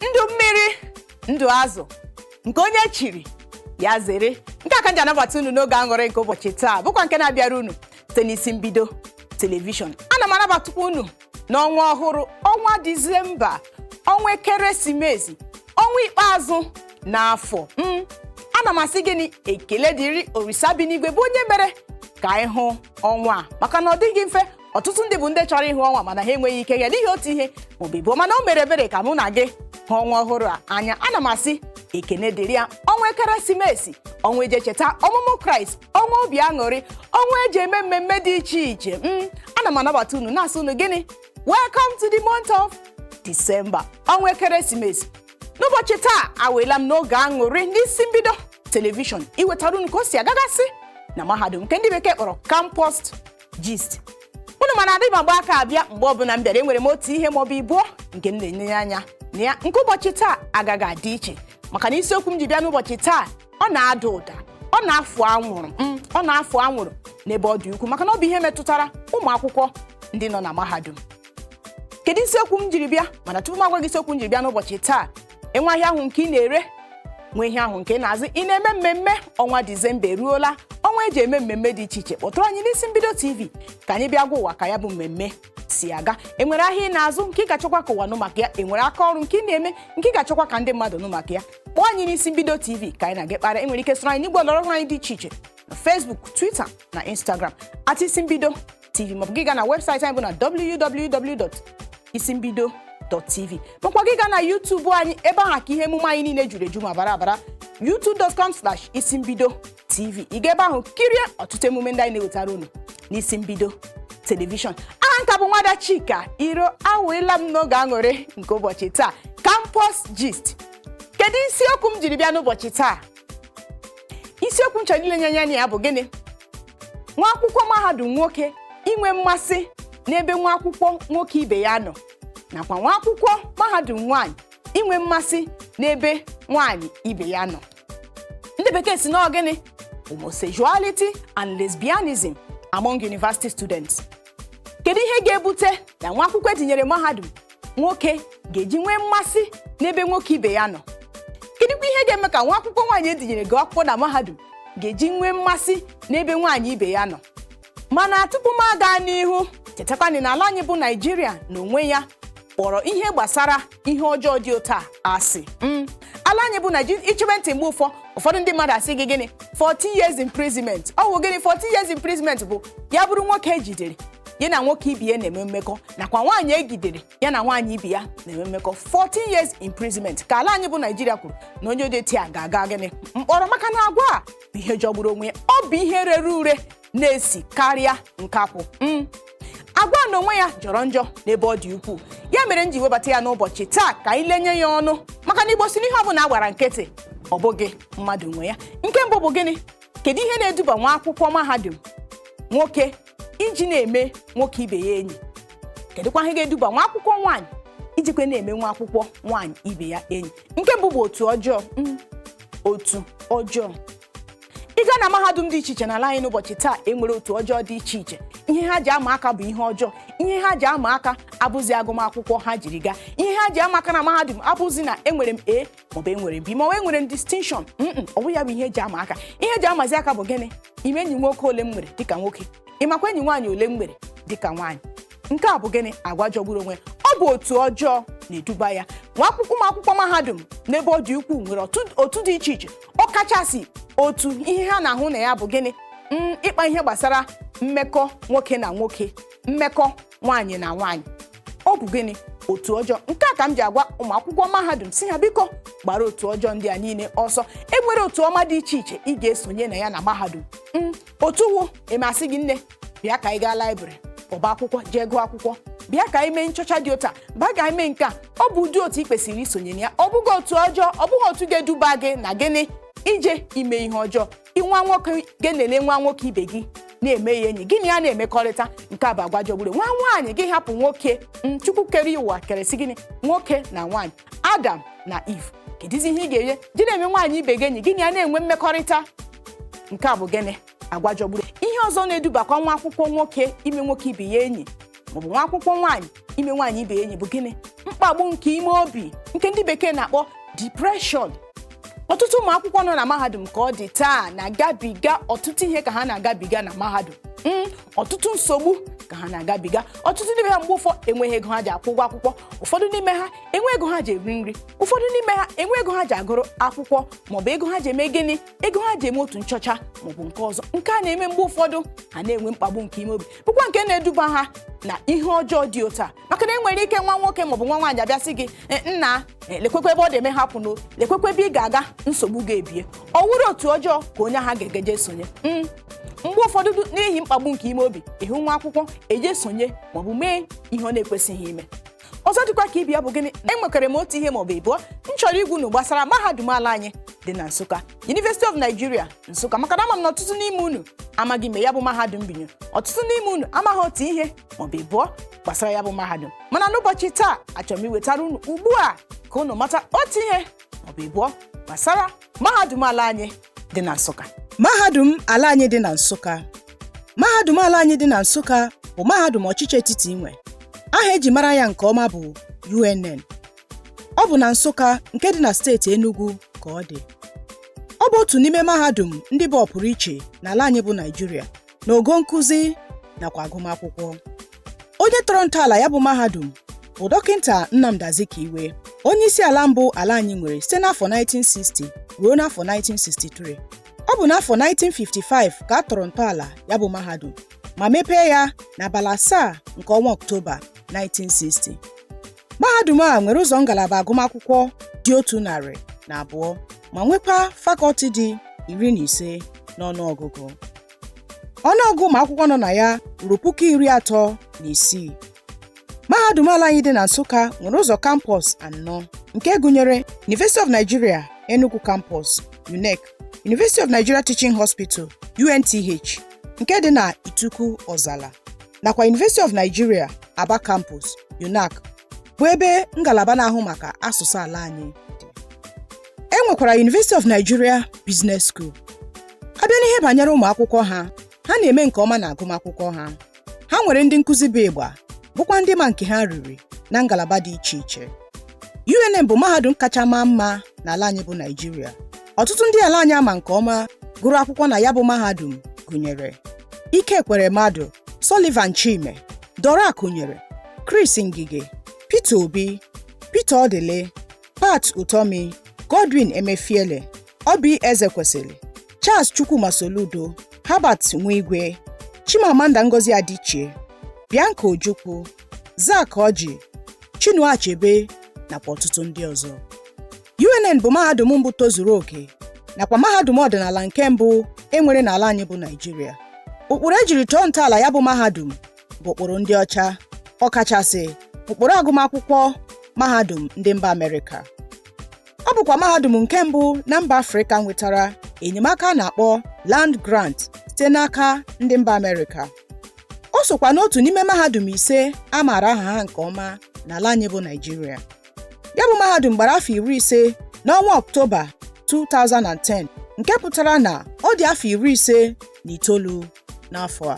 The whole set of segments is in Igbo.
Ndụ mmiri, ndụ azụ, nke onye chiri ya zere. Nke a ka m ji anabata unu n'oge aṅụrị nke ụbọchị taa, bụkwa nke na-abịara unu site n'Isi Mbido Telivishọn. Ana m anabatakwa unu n'ọnwa ọhụrụ, ọnwa Disemba, ọnwa ekeresimesi, ọnwa ikpeazụ n'afọ. Ana m asị gịnị? Ekele dịrị Orisa bi n'igwe, bụ onye mere ka anyị hụ ọnwa a, maka na ọ dịghị mfe. Ọtụtụ ndị bụ ndị chọrọ ịhụ ọnwa, mana ha enweghị ike ya n'ihi otu ihe maọbụ ịbụọ, mana o mere ebere ka mụ na gị hụ ọnwa ọhụrụ a anya. Ana m asị ekene dịrị ya. Ọnwa ekeresimesi, ọnwa eji echeta ọmụmụ Kraịst, ọnwa obi aṅụrị, ọnwa eji eme mmemme dị iche iche. Ana m anabata unu, na-asị unu gịnị? Welcome to the month of December, ọnwa ekeresimesi. N'ụbọchị taa, aweela m n'oge aṅụrị n'Isi Mbido Telivishọn iwetara unu ka o si agagasị na mahadum, nke ndị bekee kpọrọ Campus Gist. Unu mana adị m agba aka abịa. Mgbe ọbụla m bịara, enwere m otu ihe maọbụ ịbụọ nke m na-enye anya na ya. Nke ụbọchị taa agaghị adị iche, maka na isiokwu m ji bịa n'ụbọchị taa, ọ na-ada ụda, ọ na-afụ anwụrụ, ọ na-afụ anwụrụ n'ebe ọ dị ukwuu, maka na ọ bụ ihe metụtara ụmụ akwụkwọ ndị nọ na mahadum. Kedu isiokwu m jiri bịa? Mana tupu m agwa gị isiokwu m jiri bịa n'ụbọchị taa, enwe ahịa ahụ nke ị na-ere, nwee ihe ahụ nke ị na-azụ, ị na-eme mmemme, ọnwa Disemba eruola, ọnwa eji eme mmemme dị iche iche. Kpọtụrụ anyị n'Isi Mbido TV ka anyị bịa gwa ụwa ka ya bụ mmemme si aga. Enwere ahịa ị na-azụ nke ị ga-achọkwa ka ụwa nụ maka ya? Enwere aka ọrụ nke ị na-eme nke ị ga-achọkwa ka ndị mmadụ nụ maka ya? Kpọọ anyị n'Isi Mbido TV ka anyị na-gị kpara. Enwere ike soro anyị n'igwe ọlọrọ ọhụrụ anyị dị iche iche na Facebook, Twitter na Instagram @IsiMbidoTV, maọbụ gị gaa na webụsaịtị anyị bụ na www.isimbido.tv, makwa gị gaa na YouTube anyị. Ebe ahụ ka ihe emume anyị niile juru eju ma bara abara, youtube.com/isimbidotv. Ị ga ebe ahụ kirie ọtụtụ emume ndị anyị na-ewetara unu n'Isi Mbido Telivishọn. Aha nka bụ Nwada Chika Iro. Awụela m n'oge aṅụrị nke ụbọchị taa, Campus Gist. Kedu isiokwu m jiri bịa n'ụbọchị taa? Isiokwu m chọrọ ilenye anya na ya bụ gịnị? Nwa akwụkwọ mahadum nwoke inwe mmasị n'ebe nwa akwụkwọ nwoke ibe ya nọ, nakwa nwa akwụkwọ mahadum nwaanyị inwe mmasị n'ebe nwaanyị ibe ya nọ. Ndị bekee si na gịnị? Homosexuality and lesbianism among university students. Kedu ihe ga-ebute na nwa akwụkwọ etinyere mahadum nwoke ga-eji nwee mmasị n'ebe nwoke ibe ya nọ? Kedụkwa ihe ga-eme ka nwa akwụkwọ nwaanyị etinyere gụọ akwụkwọ na mahadum ga-eji nwee mmasị n'ebe nwaanyị ibe ya nọ? Mana tupu m aga n'ihu, chetakwanị na ala anyị bụ Naijiria na onwe ya kpọrọ ihe gbasara ihe ọjọọ dị otu a asị. Ala anyị bụ Naijiria, ichebe ntị, mgbe ụfọdụ ndị mmadụ asị gị gịnị? 14 years imprisonment. Ọ bụ gịnị 14 years imprisonment bụ? Ya bụrụ nwoke ejidere ya na nwoke ibe ya na-eme mmekọ, nakwa nwaanyị egidere ya na nwaanyị ibe ya na-eme mmekọ, 14 years imprisonment ka ala anyị bụ Naijiria kwuru na onye dị a ga-aga gịnị? Mkpọrọ. Maka na agwa a bụ ihe jọgburu onwe ya, ọ bụ ihe rere ure na-esi karịa nkakwụ. Agwa na onwe ya jọrọ njọ n'ebe ọ dị ukwuu. Ya mere m ji webata ya n'ụbọchị taa ka anyị lenye ya ọnụ, maka na Igbo si n'ihe ọbụla a gbara nkịtị, ọ bụghị mmadụ nwe ya. Nke mbụ bụ gịnị? Kedu ihe na-eduba nwa akwụkwọ mahadum nwoke iji na-eme nwoke ibe ya enyi? Kedụkwa ihe ga-eduba nwa akwụkwọ nwaanyị ijikwa na-eme nwa akwụkwọ nwaanyị ibe ya enyi? Nke mbụ bụ otu ọjọọ. Otu ọjọọ. Ị gaa na mahadum dị iche iche n'ala anyị n'ụbọchị taa, enwere otu ọjọọ dị iche iche. Ihe ha ji ama aka bụ ihe ọjọọ. Ihe ha ji ama aka abụzi agụmakwụkwọ ha jiri gaa. Ihe ha ji ama aka na mahadum abụzi na enwere m A maọbụ enwere m B maọbụ enwere m distinction. Ọ bụ ya bụ ihe eji ama aka. Ihe eji amazi aka bụ gịnị? Ime enyi nwoke ole m nwere dịka nwoke, ịmakwa enyi nwaanyị ole m nwere dịka nwaanyị. Nke a bụ gịnị? Agwa jọgburu onwe. Ọ bụ otu ọjọọ na-eduba ya. Nwa akwụkwọ, ụmụ akwụkwọ mahadum n'ebe ọ dị ukwuu nwere otu dị iche iche, ọ kachasị otu ihe ha na-ahụ na ya bụ gịnị? Ịkpa ihe gbasara mmekọ nwoke na nwoke, mmekọ nwaanyị na nwaanyị. Ọ bụ gịnị? Otu ọjọọ. Nke a ka m ji agwa ụmụ akwụkwọ mahadum si ha biko gbara otu ọjọọ ndị a niile ọsọ. E nwere otu ọma dị iche iche ị ga-esonye na ya na mahadum. Otu wụ emasị gị, nne, bịa ka anyị gaa library, ọba akwụkwọ, jee gụọ akwụkwọ, bịa ka anyị mee nchọcha dị otu a, baa ka anyị mee nke a. Ọ bụ ụdị otu ị kwesịrị isonye na ya. Ọ bụghị otu ọjọọ, ọ bụghị otu ga-eduba gị na gịnị? Ije ime ihe ọjọọ. Ịnwa nwoke ga-enele nwa nwoke ibe gị na-eme ya enyi, gịnị ya na-emekọrịta? Nke a bụ agwa jọgburu. Nwa nwaanyị gị hapụ nwoke. Chukwu kere ụwa keresị gịnị? Nwoke na nwaanyị, Adam na Eve. Kedụzi ihe ị ga-enye ji na-eme nwaanyị ibe gị enyi, gịnị ya na-enwe mmekọrịta? Nke a bụ gịnị? Agwa jọgburu. Ihe ọzọ na-edubakwa nwa akwụkwọ nwoke ime nwoke ibe ya enyi, maọbụ nwa akwụkwọ nwaanyị ime nwaanyị ibe ya enyi, bụ gịnị? Mkparịta ụka. Mkpagbu nke ime obi, nke ndị bekee na-akpọ depression. Ọtụtụ ụmụ akwụkwọ nọ na mahadum ka ọ dị taa na-agabiga ọtụtụ ihe ka ha na-agabiga na mahadum. Ọtụtụ nsogbu ka ha na-agabiga. Ọtụtụ n'ime ha mgbe ụfọ enweghị ego ha ji akwụ ụgwọ akwụkwọ. Ụfọdụ n'ime ha enwe ego ha ji eri nri. Ụfọdụ n'ime ha enwe ego ha ji agụrụ akwụkwọ, maọbụ ego ha ji eme gịnị, ego ha ji eme otu nchọcha maọbụ nke ọzọ. Nke a na-eme mgbe ụfọdụ ha na-enwe mkpagbu nke ime obi, bụkwa nke na-eduba ha na ihe ọjọọ dị otu a, maka na enwere ike nwa nwoke maọbụ nwa nwaanyị abịasị gị, "Nna, lekwekwa ebe ọ dị eme, hapụ no, lekwekwa ebe ị ga-aga, nsogbu ga-ebie." Ọ wụrụ otu ọjọọ ka onye ahụ ga-egeje sonye. Mgbe ụfọdụ, n'ihi mkpagbu nke ime obi, ịhụ nwa akwụkwọ eje sonye maọbụ mee ihe ọ na-ekwesịghị ime. Ọzọ dịkwa ka ibe ya bụ gịnị? Enwekwara m otu ihe maọbụ ịbụọ m chọrọ igwu unu gbasara mahadum ala anyị dị na Nsụka, University of Nigeria Nsụka, maka na ama m na ọtụtụ n'ime unu amaghị mgbe ya bụ mahadum binyere. Ọtụtụ n'ime unu amaghị otu ihe maọbụ ịbụọ gbasara ya bụ mahadum. Mana n'ụbọchị taa, achọrọ m iwetara unu ugbu a ka unu mata otu ihe maọbụ ịbụọ gbasara mahadum ala anyị dị na Nsụka. Mahadum ala anyị dị na Nsụka. Mahadum ala anyị dị na Nsụka bụ mahadum ọchịchị etiti nwe. Aha eji mara ya nke ọma bụ UNN. Ọ bụ na Nsụka nke dị na steeti Enugu ka ọ dị. Ọ bụ otu n'ime mahadum ndị bụ ọpụrụ iche n'ala anyị bụ Naịjirịa n'ogo nkụzi nakwa agụmakwụkwọ. Onye tọrọ ntọala ya bụ mahadum bụ Dọkịnta Nnamdi Azikiwe, onye isi ala mbụ ala anyị nwere site n'afọ 1960 ruo n'afọ 1963. Ọ bụ n'afọ 1955 ka a tọrọ ntọala ya bụ mahadum ma mepee ya n'abalị 7 nke ọnwa Ọktoba 1960. Mahadum a nwere ụzọ ngalaba agụmakwụkwọ dị 102 ma nwekwa fakọlti dị 15 n'ọnụọgụgụ. Ọnụọgụgụ ụmụ akwụkwọ nọ na ya ruru 36,000. Mahadum ala anyị dị na Nsụka nwere ụzọ campus anọ, nke gụnyere University of Nigeria Enugu Campus, UNEC, University of Nigeria Teaching Hospital, UNTH, nke dị na Ituku Ozalla, nakwa University of Nigeria Aba Campus, UNAC, bụ ebe ngalaba na-ahụ maka asụsụ ala anyị dị. E nwekwara University of Nigeria Business School. Abịa n'ihe banyere ụmụ akwụkwọ ha, ha na-eme nke ọma na agụmakwụkwọ ha. Ha nwere ndị nkụzi bụ ịgba, bụkwa ndị ma nke ha riri na ngalaba dị iche iche. UNN bụ mahadum kacha maa mma n'ala anyị bụ Naịjirịa. Ọtụtụ ndị ala anyị ama nke ọma gụrụ akwụkwọ na ya bụ mahadum gụnyere Ike Ekweremadu, Sullivan Chime, Dora Akunyili, Chris Ngige, Peter Obi, Peter Odili, Pat Utomi, Godwin Emefiele, Obi Ezekwesili, Charles Chukwuma Soludo, Herbert Wigwe, Chimamanda Ngozi Adichie, Bianca Ojukwu, Zack Orji, Chinua Achebe nakwa ọtụtụ ndị ọzọ. UNN bụ mahadum mbụ tozuru oke nakwa mahadum ọdịnala nke mbụ e nwere n'ala anyị bụ Naịjirịa. Ụkpụrụ ejiri tọọ ntọala ya bụ mahadum bụ ụkpụrụ ndị ọcha, ọkachasị ụkpụrụ agụmakwụkwọ mahadum ndị mba Amerịka. Ọ bụkwa mahadum nke mbụ na mba Afrịka nwetara enyemaka a na-akpọ Land Grant site n'aka ndị mba Amerịka. O sokwa n'otu n'ime mahadum ise a maara aha ha nke ọma n'ala anyị bụ Naịjirịa. Ya bụ mahadum gbara afọ 50 n'ọnwa Ọktoba 2010, nke pụtara na ọ dị afọ 59 n'afọ a.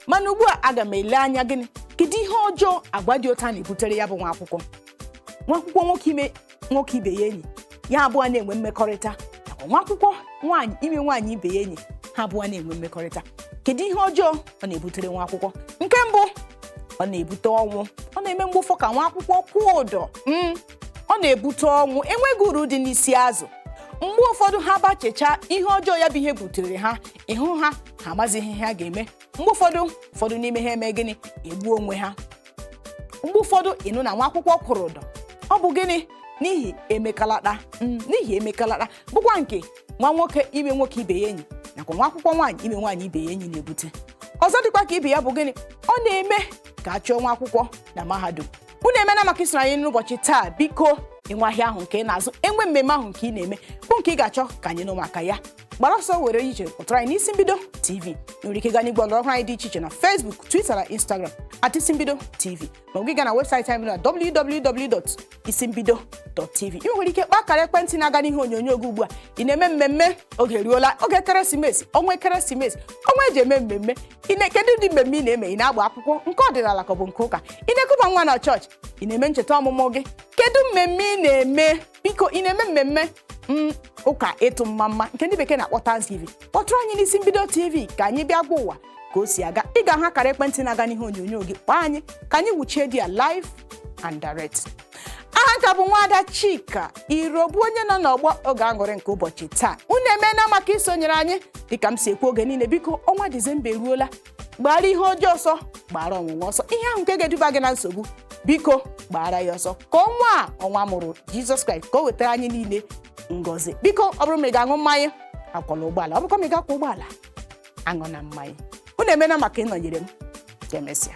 Mana ugbu a, aga m ele anya gịnị? Kedu ihe ọjọọ agwa dị otu a na-ebutere ya bụ nwa akwụkwọ? Nwa akwụkwọ nwoke ime nwoke ibe ya enyi, ya abụọ na-enwe mmekọrịta, nakwa nwa akwụkwọ nwaanyị ime nwaanyị ibe ya enyi, ha abụọ na-enwe mmekọrịta. Kedu ihe ọjọọ ọ na-ebutere nwa akwụkwọ? Nke mbụ, ọ na-ebute ọnwụ. Ọ na-eme mgbe ụfọ ka nwa akwụkwọ kwụọ ụdọ. Ọ na-ebute ọnwụ. Enweghị uru dị n'isi azụ. Mgbe ụfọdụ ha bachecha ihe ọjọọ ya bụ ihe butere ha, ịhụ ha, ha amazighị ihe ha ga-eme. Mgbe ụfọdụ, ụfọdụ n'ime ha eme gịnị? Egbuo onwe ha. Mgbe ụfọdụ, ịnụ na nwa akwụkwọ kwụrụ ụdọ. Ọ bụ gịnị? N'ihi emekalata, n'ihi emekalata, bụkwa nke nwa nwoke ime nwoke ibe ya enyi nakwa nwa akwụkwọ nwaanyị ime nwaanyị ibe ya enyi na-ebute. Ọzọ dịkwa ka ibe ya bụ gịnị? Ọ na-eme ka a chụọ nwa akwụkwọ na mahadum. Unu emena maka isoro anyị n'ụbọchị taa. Biko, ịnwe ahịa ahụ nke ị na-azụ, enwe mmemme ahụ nke ị na-eme, bụ nke ị ga-achọ ka anyị nụ maka ya. Gbara ọsọ were ije kpọtụrụ anyị n'Isi Mbido TV. Nwere ike gaa n'igwe ọlọrọ ọhụrụ anyị dị iche iche na Facebook, Twitter na Instagram @isimbido tv, ma ọ bụ gị gaa na webụsaịtị anyị bụ na www.isimbido.tv. Ị nwere ike kpaa akara ekwentị na-aga n'ihe onyonyo gị ugbu a. Ị na-eme mmemme, oge eruola, oge ekeresimesi, ọnwa ekeresimesi, ọnwa eji eme mmemme. Ị na kedu ụdị mmemme ị na-eme? Ị na-agba akwụkwọ nke ọdịnala ka ọ bụ nke ụka? Ị na-ekuba nwa na chọọchị? Ị na-eme ncheta ọmụmụ gị? Kedu mmemme ị na-eme? Biko, ị na-eme mmemme ụka ịtụ mma mma nke ndị bekee na-akpọ Thanksgiving, kpọtụrụ anyị n'Isi Mbido TV ka anyị bịa gwa ụwa ka o si aga. Ị ga-ahụ akara ekwentị na-aga n'ihe onyonyo gị, kpọọ anyị ka anyị wuchie di ya live and direct. Aha nka bụ Nwaada Chika Iro, bụ onye nọ n'ọgbọ oge aṅụrị nke ụbọchị taa. Unu emeela maka isonyere anyị. Dịka m si ekwu oge niile, biko, ọnwa Disemba eruola. Gbara ihe ọjọọ ọsọ, gbara ọnwụnwa ọsọ, ihe ahụ nke ga-eduba gị na nsogbu, biko gbara ya ọsọ, ka ọnwa a, ọnwa mụrụ Jizọs Kraịst, ka o wetara anyị niile ngọzi. Biko, ọ bụrụ ma ị ga-aṅụ mmanya, akwọla ụgbọala. Ọ bụkwa ma ị ga-akwọ ụgbọala, aṅụ na mmanya. Unu emeela maka ịnọnyere m. Ka emesịa.